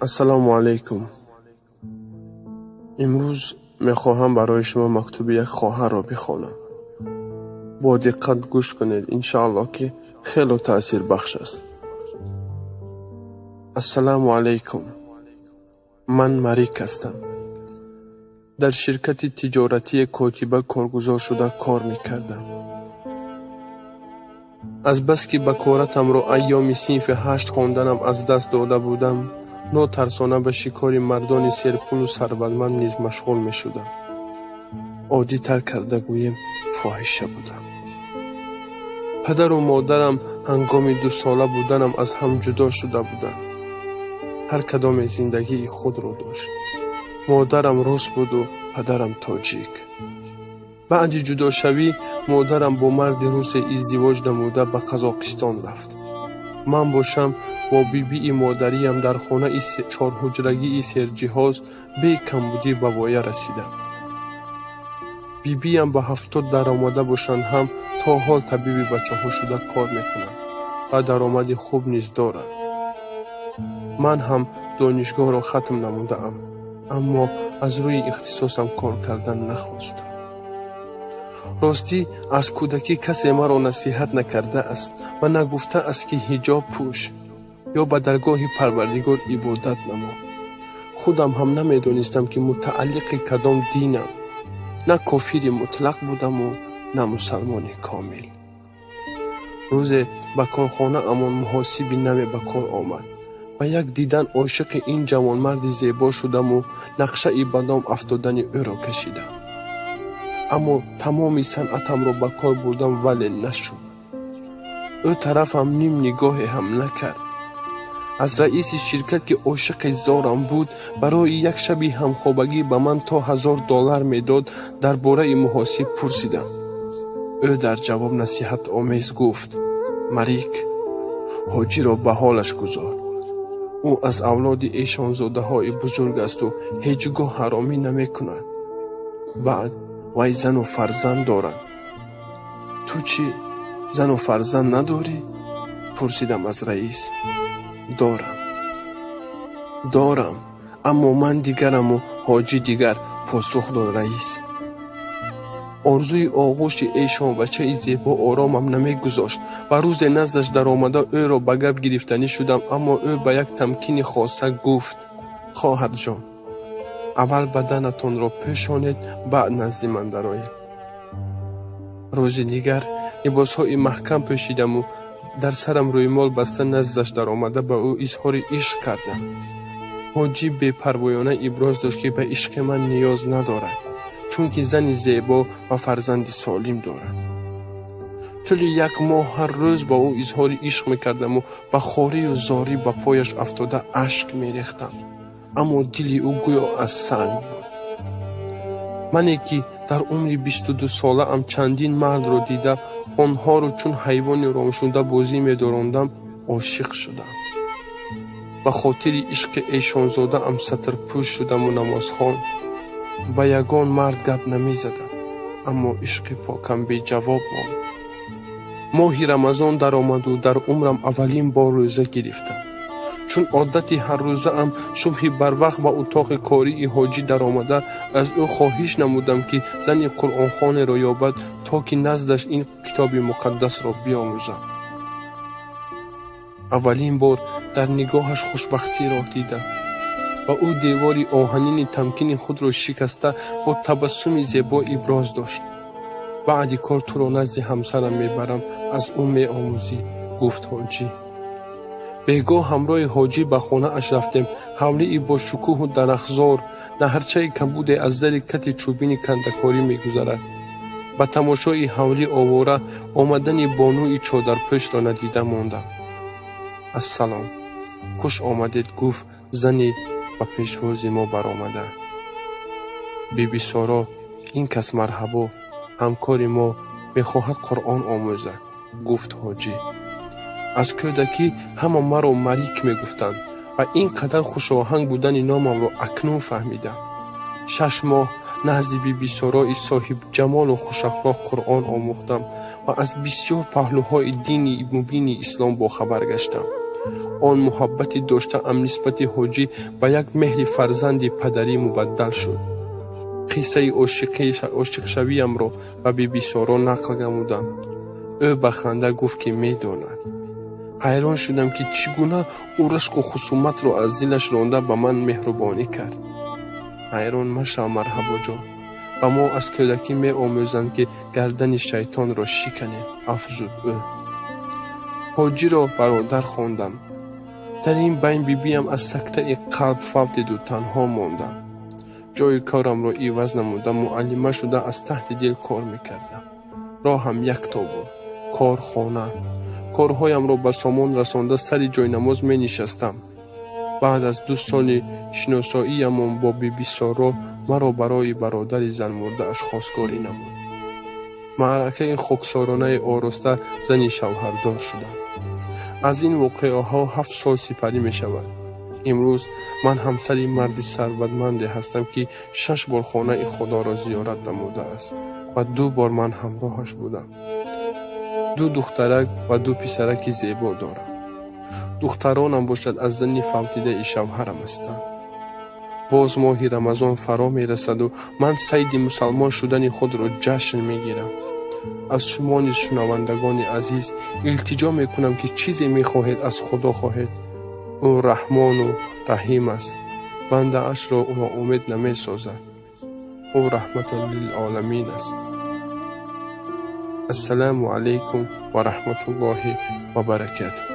Ассалому алайкум. Имрӯз мехоҳам барои шумо мактуби як хоҳарро бихонам. Бо диққат гӯш кунед, иншааллоҳ, ки хело таъсирбахш аст. Ассалому алайкум. Ман Марик ҳастам. Дар ширкати тиҷоратие котиба коргузор шуда кор мекардам. Азбаски бакоратамро айёми синфи 8 хонданам аз даст дода будам, нотарсона ба шикори мардони серпулу сарватманд низ машғул мешудам. Оддитар карда гӯем, фоҳиша будам. Падару модарам ҳангоми 2 сола буданам аз ҳам ҷудо шуда буданд. Ҳар кадоме зиндагии худро дошт. Модарам рус буду падарам тоҷик. Баъди ҷудошавӣ модарам бо марди русе издивоҷ намуда ба Қазоқистон рафт. Ман бошам бо бибии модариям дар хонаи чорҳуҷрагии серҷиҳоз бекамбудӣ ба воя расидам. Бибиям ба 70 даромада бошанд ҳам, то ҳол табиби бачаҳо шуда кор мекунанд ва даромади хуб низ доранд. Ман ҳам донишгоҳро хатм намудаам, аммо аз рӯи ихтисосам кор кардан нахостам. Ростӣ, аз кӯдакӣ касе маро насиҳат накардааст ва нагуфтааст, ки ҳиҷоб пӯш ё ба даргоҳи Парвардигор ибодат намо. Худам ҳам намедонистам, ки мутааллиқи кадом динам. На кофири мутлақ будаму на мусалмони комил. Рӯзе ба корхонаамон муҳосиби наве ба кор омад. Ба як дидан ошиқи ин ҷавонмарди зебо шудаму нақшаи ба дом афтодани ӯро кашидам. Аммо тамоми санъатамро ба кор бурдам, вале нашуд. Ӯ тарафам ним нигоҳе ҳам накард. Аз раиси ширкат, ки ошиқи зорам буд, барои як шаби ҳамхобагӣ ба ман то $1000 медод, дар бораи муҳосиб пурсидам. Ӯ дар ҷавоб насиҳатомез гуфт: «Марик, ҳоҷиро ба ҳолаш гузор. Ӯ аз авлоди эшонзодаҳои бузург асту ҳеҷ гоҳ ҳаромӣ намекунад. Баъд вай зану фарзанд дорад. Ту чӣ, зану фарзанд надорӣ?» пурсидам аз раис. «Дорам, дорам, аммо ман дигараму ҳоҷӣ дигар», посух дод раис. Орзуи оғӯши эшонбачаи зебо оромам намегузошт ва рӯзе наздаш даромада ӯро ба гап гирифтанӣ шудам, аммо ӯ ба як тамкини хоса гуфт: «Хоҳарҷон, аввал баданатонро пӯшонед, баъд назди ман дароед». Рӯзи дигар либосҳои маҳкам пӯшидаму дар сарам рӯймол баста наздаш даромада ба ӯ изҳори ишқ кардам. Ҳоҷӣ бепарвоёна иброз дошт, ки ба ишқи ман ниёз надорад, чунки зани зебо ва фарзанди солим дорад. Тӯли як моҳ ҳар рӯз ба ӯ изҳори ишқ мекардаму ба хорию зорӣ ба пояш афтода ашк мерехтам, аммо дили ӯ гӯё аз санг буд. Мане ки дар умри 22 солаам чандин мардро дида, онҳоро чун ҳайвони ромшуда бозӣ медорондам, ошиқ шудам. Ба хотири ишқи эшонзодаам сатрпӯш шудаму намозхон. Ба ягон мард гап намезадам, аммо ишқи покам беҷавоб монд. Моҳи Рамазон даромаду дар умрам аввалин бор рӯза гирифтам. Чун одати ҳаррӯзаам, субҳи барвақт ба утоқи кории ҳоҷӣ даромада аз ӯ хоҳиш намудам, ки зани қуръонхонеро ёбад, то ки наздаш ин китоби муқаддасро биомӯзам. Аввалин бор дар нигоҳаш хушбахтиро дидам ва ӯ девори оҳанини тамкини худро шикаста бо табассуми зебо иброз дошт: «Баъди кор туро назди ҳамсарам мебарам, аз ӯ меомӯзӣ», гуфт ҳоҷӣ. Бегоҳ ҳамроҳи ҳоҷӣ ба хонааш рафтем. Ҳавлии бошукӯҳу дарахтзор, наҳрчаи кабуде аз зари кати чӯбини кандакорӣ мегузарад. Ба тамошои ҳавлӣ овора омадани бонуи чодарпӯшро надида мондам. «Ассалом, хуш омадед», гуфт зани ба пешвози мо баромада. «Бибисоро, ин кас Марҳабо, ҳамкори мо, мехоҳад Қуръон омӯзад», гуфт ҳоҷӣ. Аз кӯдакӣ ҳама маро Марик мегуфтанд ва ин қадар хушоҳанг будани номамро акнун фаҳмидам. 6 моҳ Назди Бибисорои соҳибҷамолу хушахлоқ Қуръон омӯхтам ва аз бисёр паҳлӯҳои дини мубини ислом бохабар гаштам. Он муҳаббати доштаам нисбати ҳоҷӣ ба як меҳри фарзанди падарӣ мубаддал шуд. Қиссаи ошиқшавиямро ба Бибисоро нақл намудам. Ӯ ба ханда гуфт, ки медонад. Ҳайрон шудам, ки чӣ гуна ӯ рашку хусуматро аз дилаш ронда ба ман меҳрубонӣ кард. Ҳайрон машав, Марҳабоҷон. Ба мо аз кӯдакӣ меомӯзанд, ки гардани шайтонро шиканем, афзуд ӯ. Ҳоҷиро бародар хондам. Дар ин байн бибиям аз сактаи қалб фавтиду танҳо мондам. Ҷои корамро иваз намуда, муаллима шуда аз таҳти дил кор мекардам. Роҳам якто буд – корхона. Корҳоямро ба сомон расонда, сари ҷойнамоз менишастам. Баъд аз 2 соли шиносоиямон бо Бибисоро маро барои бародари занмурдааш хостгорӣ намуд. Маъракаи хоксоронаи ороста зани шавҳардор шудам. Аз ин воқеаҳо 7 сол сипарӣ мешавад. Имрӯз ман ҳамсари марди сарватманде ҳастам, ки 6 бор хонаи Худоро зиёрат намудааст ва 2 бор ман ҳамроҳаш будам. 2 духтарак ва 2 писараки зебо дорам. Духтаронам бошад аз зани фавтидаи шавҳарам ҳастанд. Боз моҳи Рамазон фаро мерасаду ман сайди мусалмон шудани худро ҷашн мегирам. Аз шумо низ, шунавандагони азиз, илтиҷо мекунам, ки чизе мехоҳед аз Худо хоҳед. Ӯ Раҳмону Раҳим аст, бандаашро ноумед намесозад. Ӯ раҳматан лилоламин аст. Ассалому алайкум ва раҳматуллоҳи ва баракатуҳ.